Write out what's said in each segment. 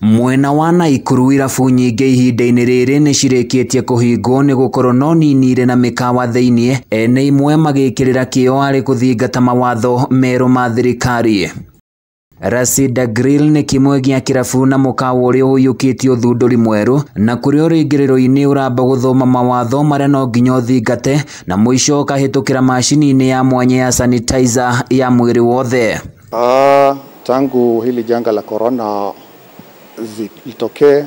Mwena wa Naikuru irabu nyingĩ ihinda-inĩ rĩrĩ nĩcirĩkĩtie kũhingwo nĩ gũkorwo no nini irĩ na mĩkawa thĩinĩ, ene imwe magĩkĩrĩra kĩo harĩ kũthingata mawatho merũ ma thirikari. Racida Grill nĩ kĩmwe gĩa kĩrabu na mũkawa ũrĩa ũiyũkĩtie ũthundũri mwerũ na kũrĩa ũrĩingĩrĩro-inĩ ũramba gũthoma mawatho marĩa no nginya ũthingate na mũico ũkahĩtũkĩra macini-inĩ ya mwanya ya sanitizer ya mwĩrĩ wothe. Tangu hili janga la corona litokee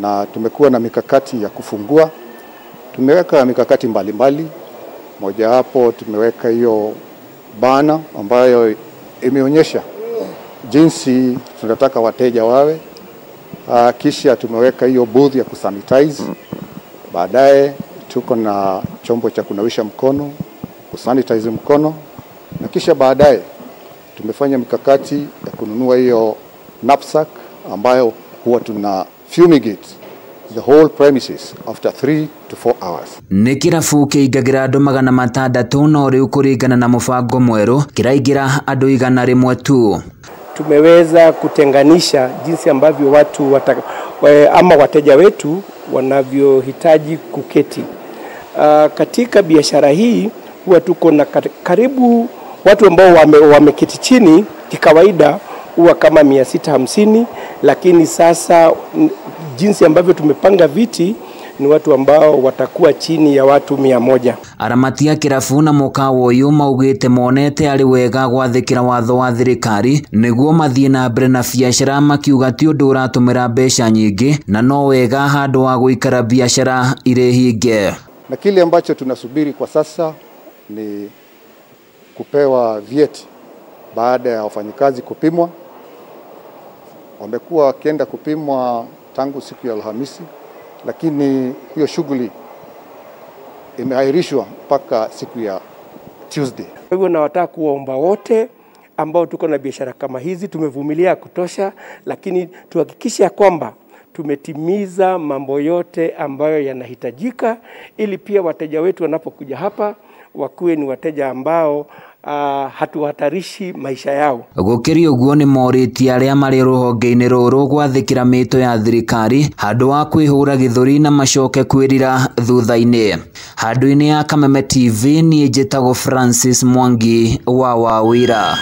na tumekuwa na mikakati ya kufungua. Tumeweka mikakati mbalimbali, mojawapo tumeweka hiyo bana ambayo imeonyesha jinsi tunataka wateja wawe. Kisha tumeweka hiyo booth ya kusanitize. Baadaye tuko na chombo cha kunawisha mkono, kusanitize mkono, na kisha baadaye tumefanya mikakati ya kununua hiyo knapsack ambayo huwa tuna fumigate the whole premises after 3 to 4 hours. Nĩ kĩrabu kĩingagĩra andũ 600 no rĩu kũringana na mũbango mwerũ kĩraingĩra andũ 100 tu. Tumeweza kutenganisha jinsi ambavyo watu ama wateja wetu wanavyohitaji kuketi. Katika biashara hii huwa tuko na karibu watu ambao wameketi chini kikawaida huwa kama 650, lakini sasa jinsi ambavyo tumepanga viti ni watu ambao watakuwa chini ya watu 100. Aramati a kĩrabu na mũkawa ũyũ maugĩte monete arĩ wega gwathĩkĩra watho wa thirikari nĩguo mathiĩ na mbere na biacara, makiuga ti ũndũ ũratũmĩra mbeca nyingĩ na no wega handũ wa gũikara biacara irĩ hinge. Na kile ambacho tunasubiri kwa sasa ni kupewa vyeti baada ya wafanyikazi kupimwa. Wamekuwa wakienda kupimwa tangu siku ya Alhamisi, lakini hiyo shughuli imeahirishwa mpaka siku ya Tuesday. Kwa hivyo nawataka kuomba wote ambao tuko na biashara kama hizi, tumevumilia kutosha, lakini tuhakikishe kwamba tumetimiza mambo yote ambayo yanahitajika ili pia wateja wetu wanapokuja hapa wakuwe ni wateja ambao hatuhatarishi maisha yao. Gũkĩrĩ ũguo nĩ morĩtie arĩa marĩ rũhonge-inĩ rũrũ gwathĩkĩra mĩto ya thirikari handũ wa kwĩhũra gĩthũri na macoke kwĩrira thutha-inĩ. Handũ-inĩ ya Kameme TV niĩ njĩtagwo Francis Mwangi wa Wawira.